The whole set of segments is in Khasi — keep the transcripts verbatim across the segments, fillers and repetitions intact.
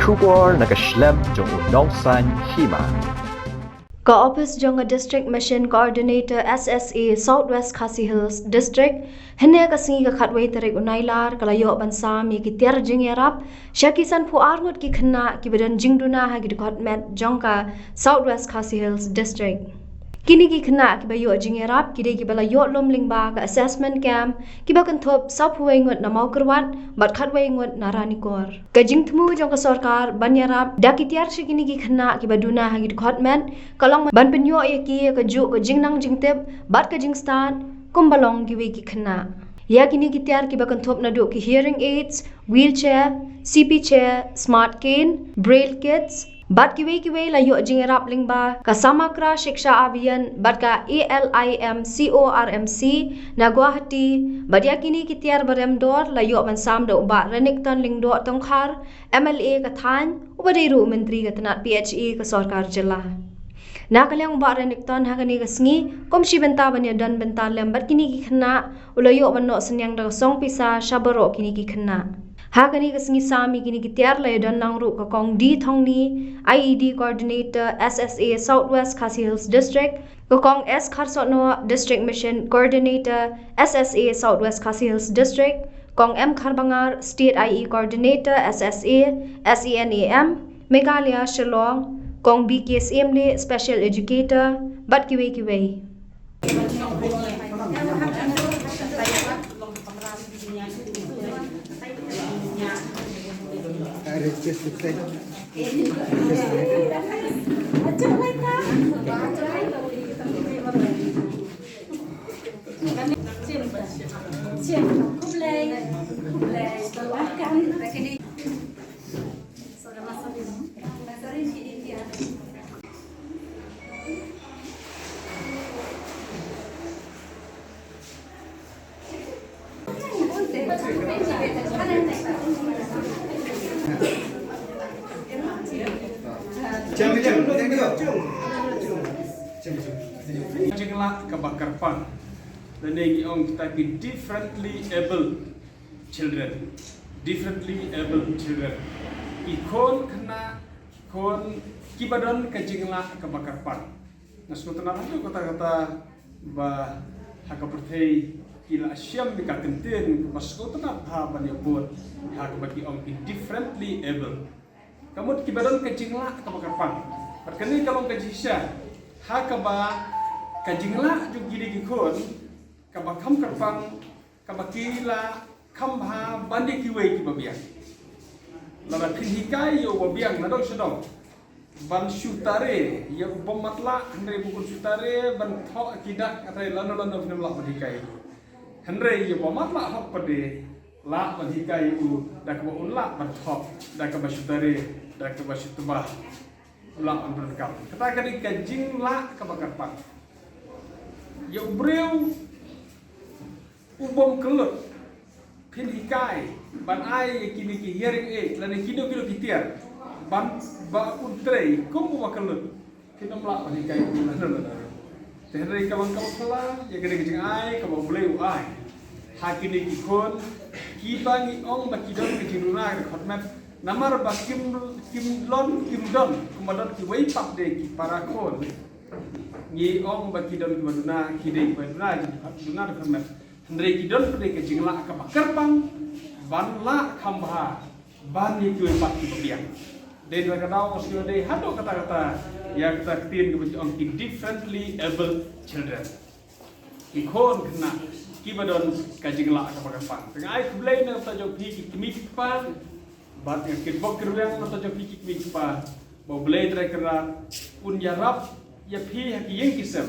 Khubor na ka shlem jong u nongsan hima. Ka office jong ka District Mission Coordinator S S A South West Khasi Hills District hynne ka sngi ka khatwei tarik u Nailar ka la ïoh ban sam ïa ki tiar jingïarap sha ki sanphew ar ngut ki khynnah kiba don jingduna ha ki dkhot met jong ka South West Khasi Hills District. Kine ki khynnah kiba ïoh jingïarap ki dei kiba la ïoh lum lyngba ka assessment camp kiba kynthup saphew wei ngut na Mawkyrwat bad khatwei ngut na Ranikor. Ka jingthmu jong ka sorkar ban ïarap da ki tiar sha kine ki khynnah kiba duna ha ki dkhot met ka long ban pynïoh ïa ki ïa kajuh ka jingnang jingtip bad ka jingstad kumba long kiwei ki khynnah. Ïa kine ki tiar kiba kynthup naduh ki hearing aids, wheelchair, C P chair, smart cane, braille kits, bad kiwei kiwei la ïoh jingïarap lyngba ka Samagra Shiksha Abhiyan bad ka A L I M C O R M C na Guwahati, bad ïa kine ki tiar ba rem dor la ïoh ban sam da u Bah Renikton Lyngdoh Tongkhar, M L A ka thaiñ, uba dei ruh u Myntri ka tnat P H E ka sorkar jylla. Na ka liang u Bah Renikton ha kane ka sngi, kum shi bynta ban ïadon bynta lem bad kine ki khynnah, u la ïoh ban noh synñiang da ka song pisa sha baroh kine ki khynnah. Ha kane ka sngi sam ïa kine ki tiar la ïadon lang ruh ka Kong D Thongni, I E D Coordinator S S A South West Khasi Hills District, ka Kong S Kharsohnoh, District Mission Coordinator S S A South West Khasi Hills District, Kong M Kharbangar, State I E Coordinator S S A, S E N A M, Meghalaya, Shillong, Kong B K Syiemlieh, Special Educator, bad kiwei kiwei. Jinglah kaba kyrpang. Lane ngi ong kita ki differently abled children. Differently abled children. Ki khun khynnah, ki khun kiba don ka jinglah kaba kyrpang. Nga sngewtynnat haduh katta katta ba ha ka pyrthei ki la shem ïa ka kyntien kaba sngewtynnat bha ban ïabud ha kaba ki ong ki differently abled. Ka mut kiba don ka jinglah kaba kyrpang. Bad kane ka long ka jingshisha ha kaba ka jinglah jong kine ki khun kaba kham kyrpang kaba ki la kham bha ban ïa kiwei kiba biang. Lada phin hikai ïa uba biang na dong sha dong ban shu tare ïa u bym matlah, hynrei ba un shu tare ban thoh ki dak, hynrei lano lano phim lah ban hikai. Hynrei ïa uba matlah hok pat de lah ban hikai ïa u da kaba un lah ban thoh, da kaba shu tare, da kaba shu tbah. U lah ban pyndonkam. Kata ka dei ka jinglah kaba kyrpang. Ïa u briew u bym kyllut phin hikai ban ai ïa kine ki hearing aid lane kino kino ki tiar ban ba un trei kum uba kyllut. Phin ym lah ban hikai kum lano lano. Te hynrei kaba, kaba phylla ïa kane ka jingai kaba U Blei u ai ha kine ki khun kiba ngi ong ba ki don ka jingduna ka dkhot met. Namar ba kim, kim long kim don kumba don kiwei pat de ki para khun. Ngi ong ba ki don kiba duna, ki dei kiba duna, ki duna da dkhot met. Hynrei ki don pat de ka jinglah kaba kyrpang ban lah kham bha ban ïa kiwei pat kiba biang. Dei na kata ka daw nga sngewdei haduh katta katta ïa kata ka ktien kaba ong ki differently abled children. Ki khun khynnah kiba don ka jinglah kaba kyrpang. Te nga ai khublei na ka bynta jong phi ki kmie ki kpa bad nga kitbok kitrwiang na ka bynta jong phi ki kmie ki kpa ba U Blei Trai Kynrad un ïarap ïa phi ha ki ïing ki sem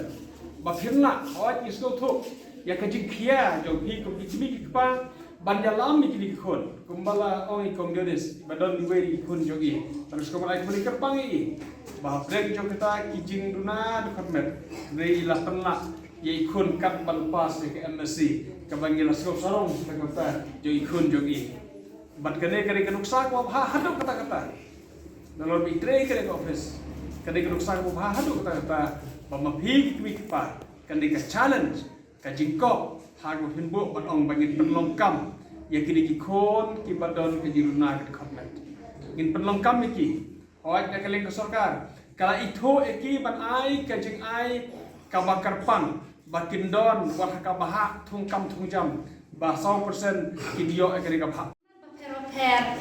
ba phin lah, hooid ngi sngewthuh ïa ka jingkhia jong phi kum ki kmie ki kpa ban ïalam ïa kine ki khun. Kumba la ong i Kong Dionis ba don iwei i khun jong i, ban sngewbha ai khublei kyrpang ïa i ba hapdeng jong kita ki jingduna dkhot met, hynrei i la pynlah ïa i khun katba la pass ïa ka M S C kaba ngi la sngew sarong na ka bynta jong i khun jong i. Bad kane ka dei ka nuksa kaba bha haduh katta katta. Nalor ba i trei kane ka office, ka dei ka nuksa kaba bha haduh katta katta ba ma phi ki kmie ki kpa, ka dei ka challenge, ka jingkop ha kaba phin buh ban ong ba ngin pynlong kam ïa kine ki khun kiba don ka jingduna ka dkhot met. Ngin pynlong kam ïa ki. Hooid, na ka liang ka sorkar ka la ithuh ïa ki ban ai ka jingai kaba kyrpang ba kin don wat ha kaba hap thung kam thung jam ba saw percent kin ïoh ïa ka ri ka bha. Welfare,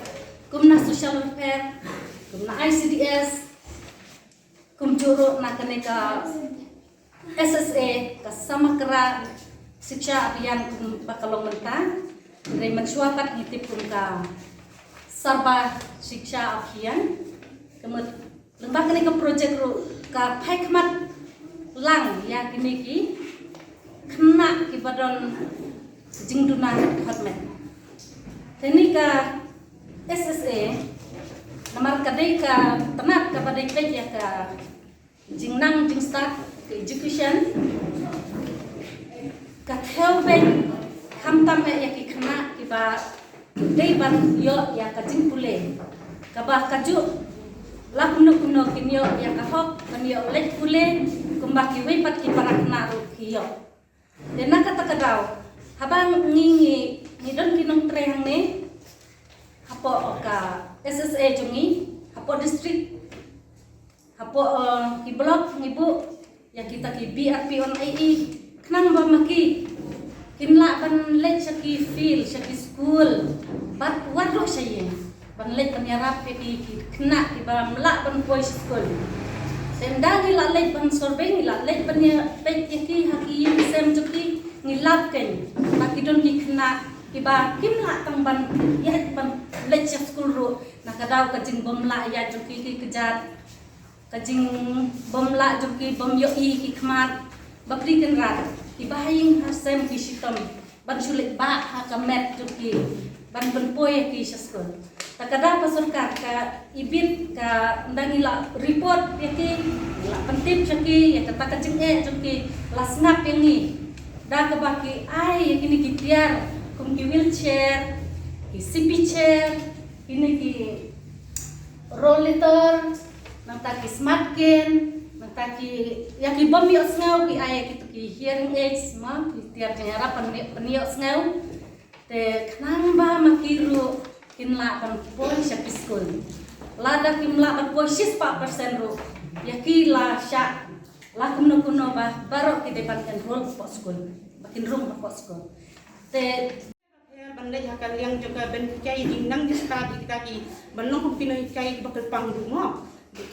kum na social welfare, kum na I C D S, kumjuh ruh na kane ka S S A, ka Samagra Shiksha Abhiyan kum ba ka long mynta. Hynrei mynshuwa pat ngi tip kum ka Sarva Shiksha Abhiyan. Ka mut lyngba kane ka project ruh ka phai khmat lang ïa kine ki khynnah kiba don jingduna hot met. Te kane ka S S A, namar ka dei ka tnat kaba dei peit ïa ka jingnang jingstad, ka education, ka thew beiñ khamtam eh ïa ki khynnah kiba dei ban ïoh ïa ka jingpule kaba kajuh, la kumno kumno kin ïoh ïa ka hok ban ïoh leit pule kumba kiwei pat ki para khynnah ruh ki ïoh. Te na kata ka daw, haba ngi ngi ngi don ki nongtrei hangne hapoh ka S S A jong ngi, hapoh district, hapoh, eh, ki block ngi buh ïa kita ki B R P on A E, khnang ba ma ki kin lah ban leit sha ki field, sha ki school, bad wat ruh sha ïing ban leit ban ïarap ïa ki, ki khynnah kiba ym lah ban poi sha skul. Te ynda ngi la leit ban survey, ngi la leit ban ïa peit ïa ki ha ki ïing ki sem jong ki, ngi lap kein ba ki don ki khynnah kiba kim lah tang ban ïaid ban leit sha skul ruh na ka daw ka jingbym lah ïaid jong ki, ki kjat, ka jingbym lah jong ki, bym ïohi ki khmat, bapli kynrad, kiba ha ïing ha sem ki shitom ban shu leit bah ha ka met jong ki ban pynpoi ïa ki sha skul. Ta ka daw ka sorkar ka ibit ka, ynda ngi la report ïa ki, ngi la pyntip sha ki ïa kata ka jingeh jong ki, la sngap ïa ngi da kaba ki ai ïa kine ki tiar kum ki wheelchair, ki C P chair, kine ki rollator, nangta ki smart cane, nangta ki, ïa ki bym ïohsngew ki ai ïa kito ki hearing aids, ma, ki tiar jingïarap pyn, pynïohsngew. Te khnang ba ma ki ruh kin lah ban poi sha ki skul. Lada kim lah ban poi shispah percent ruh, ïa ki la shah, la kumno kumno ba baroh ki dei ban enroll hapoh skul, ba kin rung hapoh skul. Te ban leit ha ka liang jong ka ban hikai jingnang jingstad ïa kita ki, ban long kum ki nonghikai kiba kyrpang ruh mo.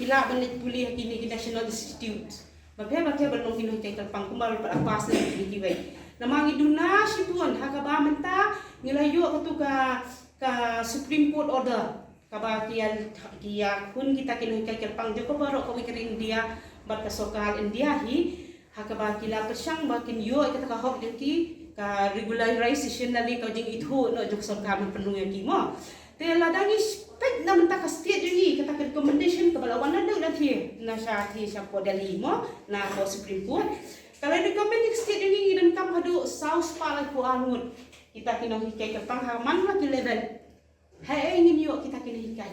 Ki lah ban leit pule ha kine ki National Institute. Bapher bapher ban long ki nonghikai kyrpang kumba la pass na kine kiwei. Namar ngi duna shibun ha kaba mynta ngi la ïoh katu ka, ka Supreme Court order kaba ki ïa, ki ïakhun kita ki nonghikai kyrpang jong ka baroh kawei ka ri India bad ka sorkar India hi. Ha kaba ki la pyrshang ba kin ïoh ïa kata ka hok jong ki, ka regularization lane ka jingithuh noh jong ka sorkar ban pynlong ïa ki mo. Te lada ngi peit na mynta ka state jong ngi, kata ka recommendation kaba la wan naduh na thie, na sha thie shapoh Delhi mo, na hapoh Supreme Court. Ka la recommend ïa ka state jong ngi, ngi donkam haduh saw spah laiphew ar ngut kita ki nonghikai kyrpang ha man la ki level. Haei ngin ïoh kita ki nonghikai?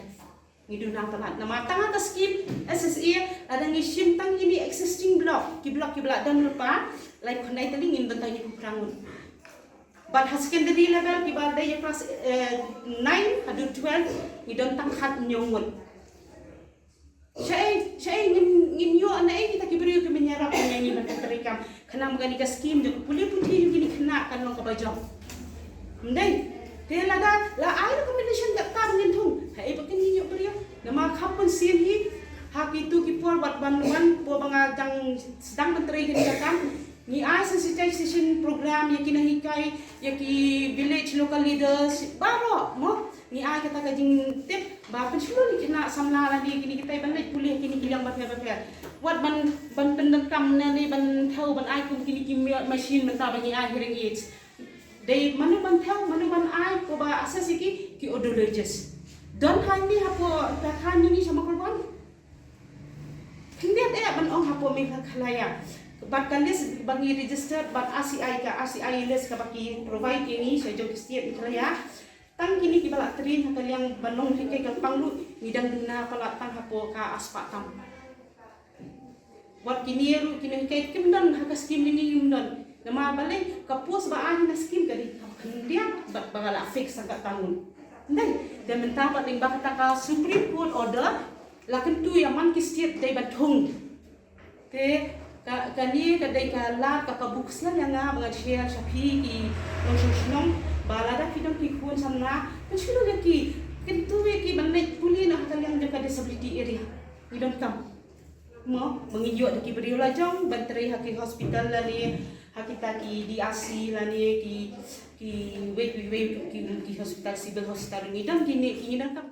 Ngi duna palat. Namar tang ha ka skim S S A, lada ngi shim tang kine existing block, ki block kiba la don lypa, laiphew khyndai tylli, ngin don tang hynñiewphew phra ngut. Bad ha secondary level kiba dei ïa class, eh, nine haduh twelve, ngi don tang khathynñiew ngut. Shaei, shaei ngin, ngin ïoh naei kita ki briew kiba ïarap ïa ngi ban trei kam? Khnang ba kane ka skim jong ka pule puthi jong kine ki khynnah kan long kaba jop. Ym dei? Te lada la ai recommendation katta ba ngin thung, haei ba kin ïoh briew? Namar kham bun sien hi ha kito ki por wat ban wan por ba nga dang sdang ban trei kane ka kam, ngi ai sensitization program ïa ki nonghikai, ïa ki village local leaders baroh mo. Ngi ai kata ka jingtip ba pynshlur ïa ki khynnah samla lane kine kitai ban leit pule ha kine ki liang bapher bapher. Wat ban, ban pyndonkam lane ban thew ban ai kum kine ki machine mynta ba ngi ai hearing aids. Dei mano ban thew, mano ban ai, ko ba assess ïa ki? Ki audiologist. Don hangne hapoh Pyithu, hangne sha Mawkyrwat? Khyndiat eh ban ong hapoh Meghalaya. Bad ka list ba ngi registered bad R C I, ka R C I list kaba ki provide ïa ngi sha jong ki state Meghalaya. Tang kine kiba la train ha ka liang ban long nonghikai kyrpang ruh ngi dang duna palat tang hapoh ka arspah tam. Wat kine ruh ki nonghikai kim don ha ka skim jong ngi, kim don. Namar balei? Ka post ba ai na skim ka dei kaba khyndiat bad ba la fix ha ka town. Ndai, da mynta pat lyngba kata ka Supreme Court order la kyntu ïa man ki state dei ban thung. Te ka, kane ka dei ka lad ka, ka buk sla ïa nga ba ngan share sha phi ki nongshong shnong ba lada ki don ki khun samla, kan shu ïa ki kyntu ïa ki ban leit pule na ka liang jong ka disability area. Ngi donkam. Mo, ba ngin ïoh da ki briew la jong ban trei ha ki hospital lane ha kita ki D R C lane ki, ki wei, wei, wei ki, ki hospital, civil hospital, ngi don kine, ngi donkam.